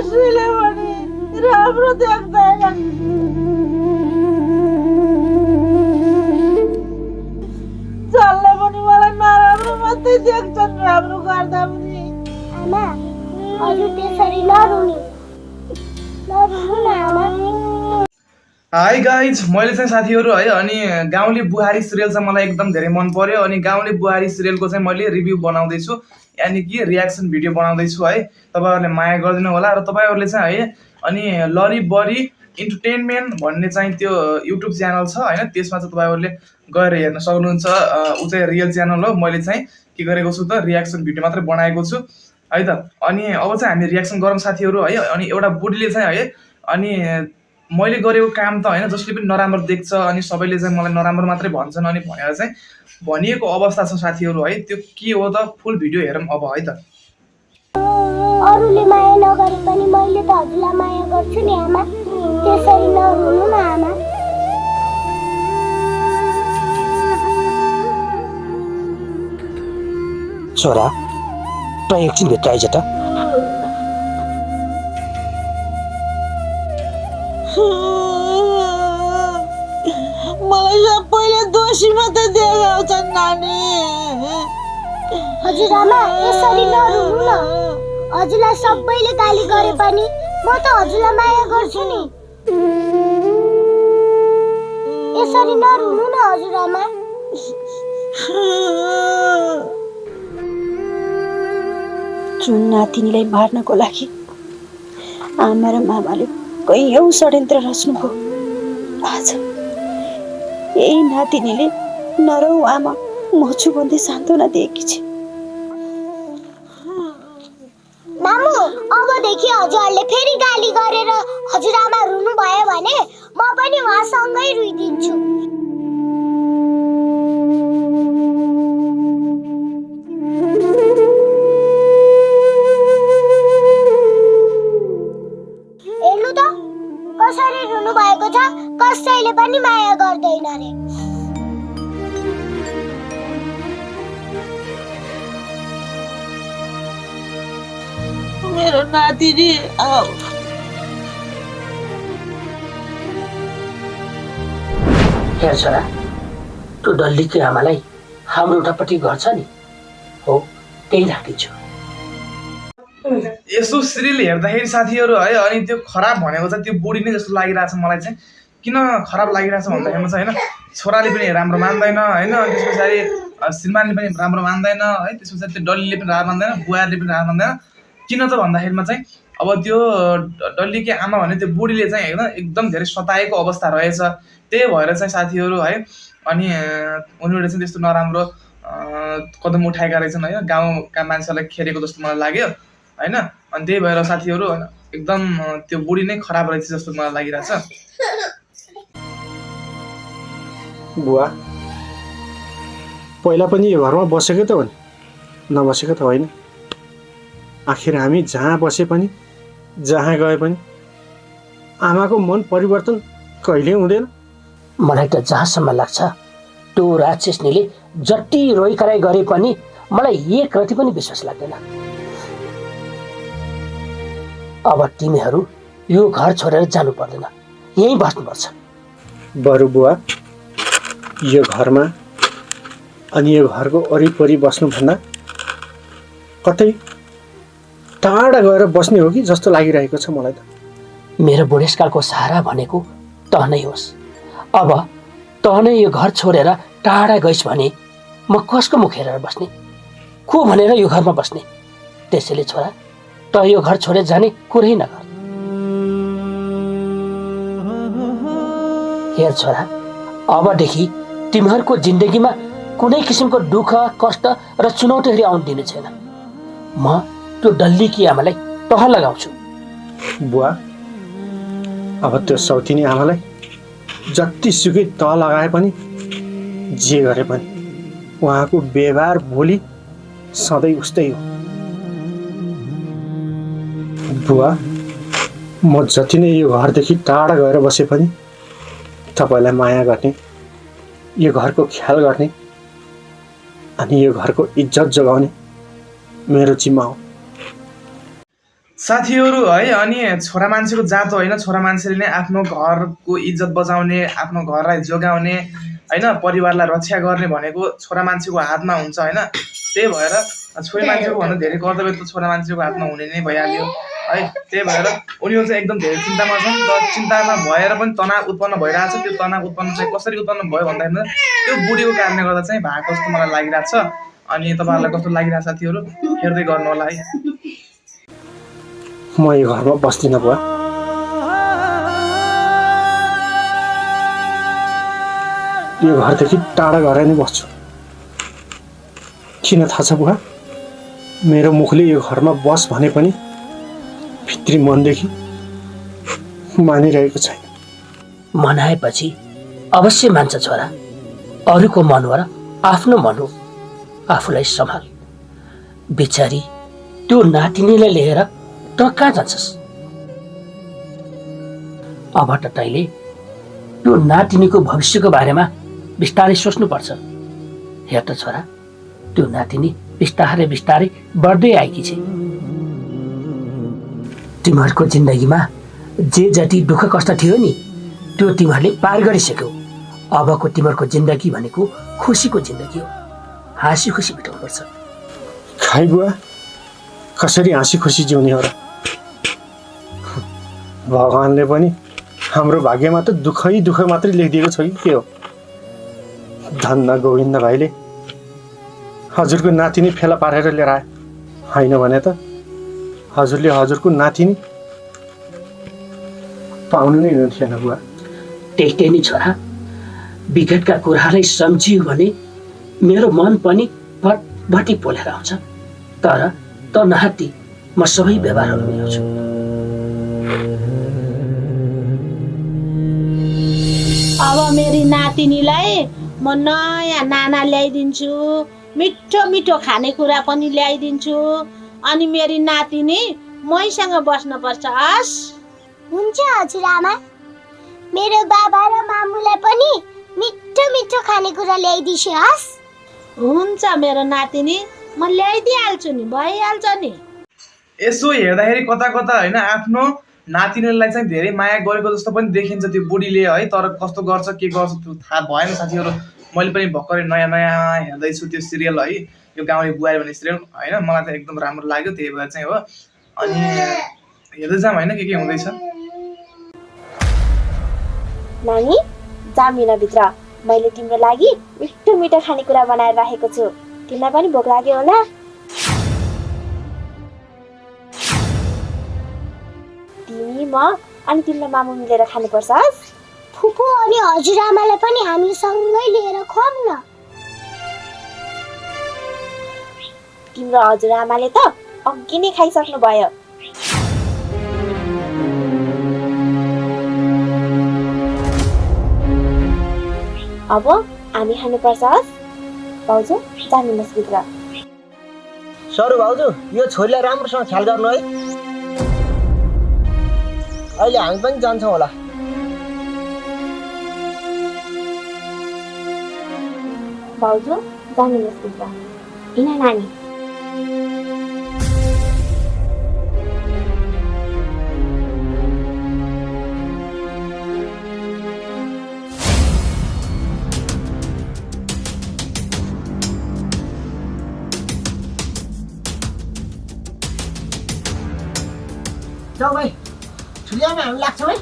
कसैले पनि राम्रो देख्दैन। जसले पनि मलाई नराम्रो मात्रै देख्छन्, राम्रो गर्दा पनि। आमा हजुर त्यसरी नरुनु न आमा। हाई गाइज, मैले चाहिँ साथीहरू है अनि गाउँले बुहारी सिरियल चाहिँ मलाई एकदम धेरै मन पर्यो। अनि गाउँले बुहारी सिरियलको चाहिँ मैले रिभ्यू बनाउँदैछु, यानि कि रियाक्सन भिडियो बनाउँदैछु है। तपाईँहरूले माया गरिदिनु होला र तपाईँहरूले चाहिँ है अनि लरी बरी इन्टरटेनमेन्ट भन्ने चाहिँ त्यो युट्युब च्यानल छ होइन, त्यसमा चाहिँ तपाईँहरूले गएर हेर्न सक्नुहुन्छ। ऊ चाहिँ रियल च्यानल हो। मैले चाहिँ के गरेको छु त, रियाक्सन भिडियो मात्रै बनाएको छु है त। अनि अब चाहिँ हामी रियाक्सन गरौँ साथीहरू है। अनि एउटा बुढीले चाहिँ है अनि मैले गरेको काम त होइन, जसले पनि नराम्रो देख्छ अनि सबैले चाहिँ मलाई नराम्रो मात्रै भन्छन् अनि भनेर चाहिँ भनिएको अवस्था छ साथीहरू है। त्यो के हो त, फुल भिडियो हेरौँ अब है त। अरूले माया नगरे पनि मैले त हजुरलाई माया गर्छु नि आमा, त्यसरी नरुनु न आमा। छोरा त एकछिन भित्र आइज त। मलाई सबैले दोषी मात्रै देखाउँछन् नानी। हजुर आमा यसरी नरुनु न, हजुरलाई सबैले गाली गरे पनि म त हजुरलाई माया गर्छु नि, यसरी नरुनु न हजुर आमा। जुन नातिनीलाई मार्नको लागि आमा र मामाले कैयौँ षड्यन्त्र रच्नुभयो, आज यही नातिनीले नरौ आमा मछु भन्दै सान्त्वना दिएकी छ। मामु अबदेखि हजुरहरूले फेरि गाली गरेर हजुरआमा रुनु भयो भने म पनि उहाँसँगै रुइदिन्छु। हेर्नु त कसरी रुनु भएको छ, कसैले पनि माया गर्दैन रे। मेरो नातिनी हेर छोरा, तँ डल्लीकै आमालाई हाम्रो उठापट्टि घर छ नि, हो त्यही राखिदिन्छु। यसो सिरियल हेर्दाखेरि साथीहरू है अनि त्यो खराब भनेको चाहिँ त्यो बुढी नै जस्तो लागिरहेछ मलाई चाहिँ। किन खराब लागिरहेछ भन्दाखेरिमा चाहिँ होइन, छोराले पनि राम्रो मान्दैन होइन, त्यस पछाडि श्रीमानले पनि राम्रो मान्दैन है, त्यस पछाडि त्यो डल्लीले पनि राम्रो मान्दैन, बुहारीले पनि राम्रो मान्दैन। किन त भन्दाखेरिमा चाहिँ अब त्यो डल्लीकै आमा भने त्यो बुढीले चाहिँ होइन एकदम धेरै सताएको अवस्था रहेछ। त्यही भएर चाहिँ साथीहरू है अनि उनीहरूले चाहिँ त्यस्तो नराम्रो कदम उठाएका रहेछन् होइन, गाउँका मान्छेलाई खेरेको जस्तो मलाई लाग्यो होइन। अनि त्यही भएर साथीहरू होइन एकदम त्यो बुढी नै खराब रहेछ जस्तो मलाई लागिरहेछ। बुवा पहिला पनि यो घरमा बसेको त हो नि, नबसेको त होइन। आखिर हामी जहाँ बसे पनि जहाँ गए पनि आमाको मन परिवर्तन कहिले हुँदैन। मलाई त जहाँसम्म लाग्छ त्यो राक्षसनीले जति रोइकराइ गरे पनि मलाई एक रति पनि विश्वास लाग्दैन। अब तिमीहरू यो घर छोडेर जानु पर्दैन, यहीँ बस्नुपर्छ। बरु बुवा यो घरमा अनि यो घरको वरिपरि बस्नुभन्दा कतै टाढा गएर बस्ने हो कि जस्तो लागिरहेको छ मलाई त। मेरो बुढेसकालको सहारा भनेको तँ नै होस्। अब तँ नै यो घर छोडेर टाढा गइस् भने म कसको मुख हेरेर बस्ने, को भनेर यो घरमा बस्ने। त्यसैले छोरा तँ यो घर छोडेर जाने कुरै नगर। हेर छोरा, अबदेखि तिमीहरूको जिन्दगीमा कुनै किसिमको दुःख कष्ट र चुनौतीहरू आउन दिने छैन। म त्यो डल्लीकी आमालाई टह लगाउँछु। बुवा अब त्यो सौतिनी आमालाई जतिसुकै तह लगाए पनि जे गरे पनि उहाँको व्यवहार भोलि सधैँ उस्तै हो। बुवा म जति नै यो घरदेखि टाढा गएर बसे पनि तपाईँलाई माया गर्ने, यो घरको ख्याल गर्ने अनि यो घरको इज्जत जोगाउने मेरो जिम्मा हो। साथीहरू है, अनि छोरा मान्छेको जात होइन, छोरा मान्छेले नै आफ्नो घरको इज्जत बचाउने, आफ्नो घरलाई जोगाउने होइन, परिवारलाई रक्षा गर्ने भनेको छोरा मान्छेको हातमा हुन्छ होइन। त्यही भएर छोरी मान्छेको भन्दा धेरै कर्तव्य त छोरा मान्छेको हातमा हुने नै भइहाल्यो है। त्यही भएर उनीहरू चाहिँ एकदम धेरै चिन्तामा छन् र चिन्तामा भएर पनि तनाव उत्पन्न भइरहेछ। त्यो तनाव उत्पन्न चाहिँ कसरी उत्पन्न भयो भन्दाखेरि त्यो बुढीको कारणले गर्दा चाहिँ भएको जस्तो मलाई लागिरहेको छ। अनि तपाईँहरूलाई कस्तो लागिरहेछ साथीहरू हेर्दै गर्नु होला है। म यो घरमा बस्दिनँ बुवा। यो घरदेखि टाढा गएर नि बस्छु। किन थाहा छ बुवा, मेरो मुखले यो घरमा बस भने पनि भित्री मनदेखि मानिरहेको छैन। मनाएपछि अवश्य मान्छ छोरा। अरूको मन हो र आफ्नो मन हो। आफूलाई सम्हाल। बिचारी त्यो नातिनीलाई लिएर त कहाँ जान्छस्? अब त तैँले त्यो नातिनीको भविष्यको बारेमा बिस्तारै सोच्नुपर्छ। हेर त छोरा, त्यो नातिनी बिस्तारै बिस्तारै बढ्दै आएकी छे। तिमीहरूको जिन्दगीमा जे जति दुःख कष्ट थियो नि त्यो तिमीहरूले पार गरिसक्यौ। अबको तिमीहरूको जिन्दगी भनेको खुसीको जिन्दगी हो। हाँसी खुसी बिताउनुपर्छ। खाइ बुवा, कसरी हाँसी खुसी जिउने हो र? भगवानले पनि हाम्रो भाग्यमा त दुःखै दुःख मात्रै लेखिदिएको छ कि के हो? धन्न गोविन्द भाइले हजुरको नातिनी फेला पारेर लिएर आए। होइन भने त हजुरले हजुरको नातिनी पाउनु नै हुन्थेन बुवा। त्यही नि छोरा, विगतका कुरालाई सम्झियो भने मेरो मन पनि भटभटी पोलेर आउँछ। तर त नहाती म सबै व्यवहारहरू मिलाउँछु। अब मेरी नातिनीलाई म नयाँ नाना ल्याइदिन्छु, मिठो मिठो खानेकुरा पनि ल्याइदिन्छु। अनि मेरी नातिनी मैसँग बस्नुपर्छ। हस् हुन्छ हजुरआमा। मेरो बाबा र मामुलाई पनि मिठो मिठो खानेकुरा ल्याइदिनुहोस्। हुन्छ मेरो नातिनी, म ल्याइदिइहाल्छु नि, भइहाल्छ नि। यसो हेर्दाखेरि कता कता होइन आफ्नो नातिनीलाई चाहिँ धेरै माया गरेको जस्तो पनि देखिन्छ त्यो बुढीले है। तर कस्तो गर्छ के गर्छ त्यो थाहा भएन साथीहरू। मैले पनि भर्खरै नयाँ नयाँ हेर्दैछु त्यो सिरियल है, यो गाउँले बुहारी भन्ने सिरियल होइन। मलाई त एकदम राम्रो लाग्यो, त्यही भएर चाहिँ हो। अनि हेर्दै जाऊँ होइन के हुँदैछ। नानी जामिनभित्र मैले तिम्रो लागि मिठो मिठो खानेकुरा बनाएर राखेको छु। तिमीलाई पनि भोक लाग्यो होला? तिमी, म अनि तिम्रो मामु मिलेर खानुपर्छ। फुपू अनि हजुरआमालाई पनि हामी सँगै लिएर खुवाऊँ न। तिम्रो हजुरआमाले त अघि नै खाइसक्नु भयो। अब हामी खानुपर्छ। भाउजू जानुहोस् भित्र। सरू भाउजू, यो छोरीलाई राम्रोसँग ख्याल गर्नु है। अहिले हामी पनि जान्छौँ होला। भाउजू जानुहोस् भित्र। किन नानी? जाऊ भाइ, ठुलियामा हामी लाग्छौँ है।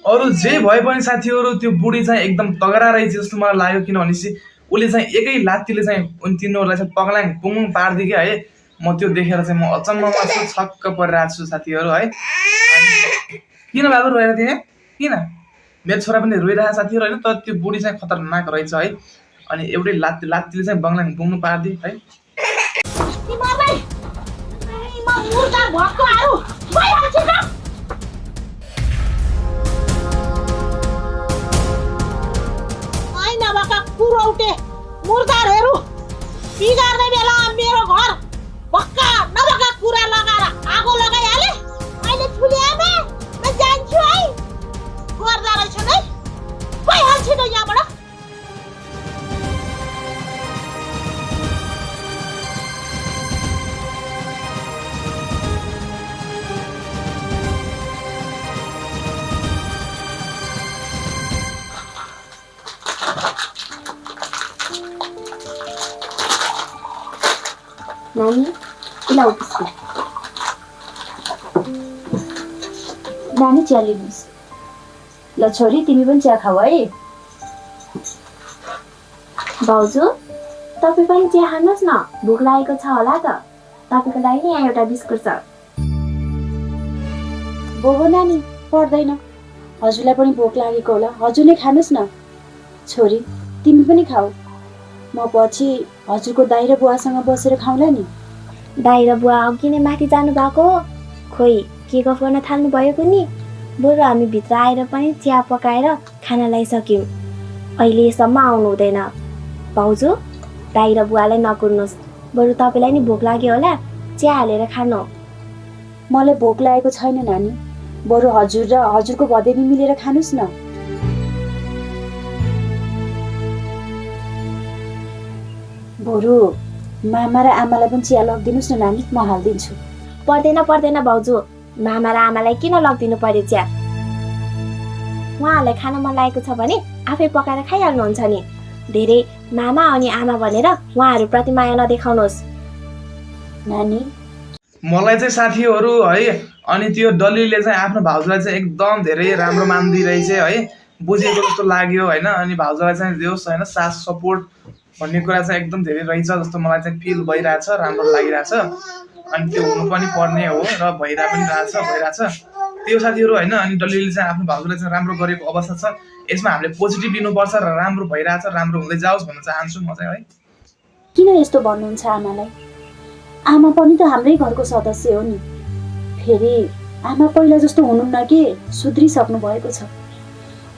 अरू जे भए पनि साथीहरू त्यो बुढी चाहिँ एकदम तगडा रहेछ जस्तो मलाई लाग्यो। किनभनेपछि उसले चाहिँ एकै लात्तीले चाहिँ उन तिनीहरूलाई चाहिँ पगलाङ पुङ पारिदियो क्या है। म त्यो देखेर चाहिँ म अचम्ममा छु, छक्क परिरहेको छु साथीहरू है। किन बाबु रोएर थिएँ? किन? मेरो छोरा पनि रोइरहेको साथीहरू होइन। तर त्यो बुढी चाहिँ खतरनाक रहेछ है। अनि एउटै लात्तीले चाहिँ बङ्लाङ बुङ्नु पारिदियो है। कुरौटे मुर्दारहरू बिगार्ने बेला मेरो घर भक्का नभक्का कुरा लगाएर आगो लगाइहाले। अहिले ठुलिआमा म जान्छु है, गर्दा रहेछ है। नानी इलाउ बिस्कुट नानी चिया लिनुहोस् ल छोरी तिमी पनि चिया खाऊ है भाउजू तपाईँ पनि चिया खानुहोस् न भोक लागेको छ होला त तपाईँको लागि नि यहाँ एउटा बिस्कुट छ बोबो नानी पर्दैन हजुरलाई पनि भोक लागेको होला हजुर नै खानुहोस् न छोरी तिमी पनि खाऊ म पछि हजुरको दाइ र बुवासँग बसेर खाउँला नि दाइ र बुवा अघि नै माथि जानु भएको खोइ के गफ गर्न थाल्नु भएको नि बरु हामी भित्र आएर पनि चिया पकाएर खाना ल्याइसक्यौँ अहिलेसम्म आउनु हुँदैन भाउजू दाइ र बुवालाई नकुर्नुहोस् बरु तपाईँलाई नि भोक लाग्यो होला चिया हालेर खानु मलाई भोक लागेको छैन नानी बरु हजुर र हजुरको भदेवी मिलेर खानुहोस् न बरु मामा र आमालाई पनि चिया लगिदिनुहोस् न नानी म हालिदिन्छु पर्दैन भाउजू मामा र आमालाई किन लगिदिनु पर्यो चिया उहाँहरूलाई खान मन लागेको छ भने आफै पकाएर खाइहाल्नुहुन्छ नि धेरै मामा अनि आमा भनेर उहाँहरूप्रति माया नदेखाउनुहोस् नानी मलाई चाहिँ साथीहरू है अनि त्यो डल्लीले चाहिँ आफ्नो भाउजूलाई चाहिँ एकदम धेरै राम्रो मान्दिरहेछ है बुझेको जस्तो लाग्यो होइन अनि भाउजूलाई चाहिँ दियोस् होइन सास सपोर्ट भन्ने कुरा चाहिँ एकदम धेरै रहेछ जस्तो मलाई चाहिँ फिल भइरहेछ राम्रो लागिरहेछ अनि त्यो हुनु पनि पर्ने हो र भइरहेछ त्यो साथीहरू होइन अनि डल्लीले चाहिँ आफ्नो भाउजूलाई चाहिँ राम्रो गरेको अवस्था छ यसमा हामीले पोजिटिभ लिनुपर्छ र राम्रो भइरहेछ राम्रो हुँदै जाओस् भन्न चाहन्छु म चाहिँ है किन यस्तो भन्नुहुन्छ आमालाई आमा पनि त हाम्रै घरको सदस्य हो नि फेरि आमा पहिला जस्तो हुनुहुन्न के सुध्रिसक्नु भएको छ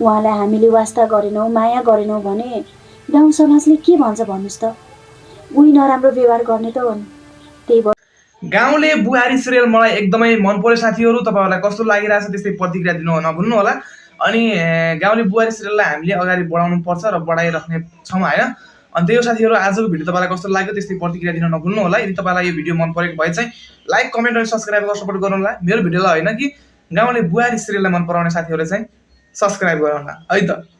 उहाँलाई हामीले वास्ता गरेनौँ माया गरेनौँ भने गाउँ समाजले के भन्छ भन्नुहोस् त उही नराम्रो व्यवहार गर्ने त हो नि त्यही भएर गाउँले बुहारी सिरियल मलाई एकदमै मन पर्यो साथीहरू तपाईँहरूलाई कस्तो लागिरहेछ त्यस्तै प्रतिक्रिया दिनु नभुल्नु होला अनि गाउँले बुहारी सिरियललाई हामीले अगाडि बढाउनु पर्छ र बढाइराख्ने छौँ होइन अनि त्यही साथीहरू आजको भिडियो तपाईँलाई कस्तो लाग्यो त्यस्तै प्रतिक्रिया दिन नभुल्नु होला यदि तपाईँलाई यो भिडियो मन परेको भए चाहिँ लाइक कमेन्ट अनि सब्सक्राइब गरेर सपोर्ट गर्नु होला मेरो भिडियोलाई होइन कि गाउँले बुहारी सिरियललाई मन पराउने साथीहरूले चाहिँ सब्सक्राइब गर्नु होला है त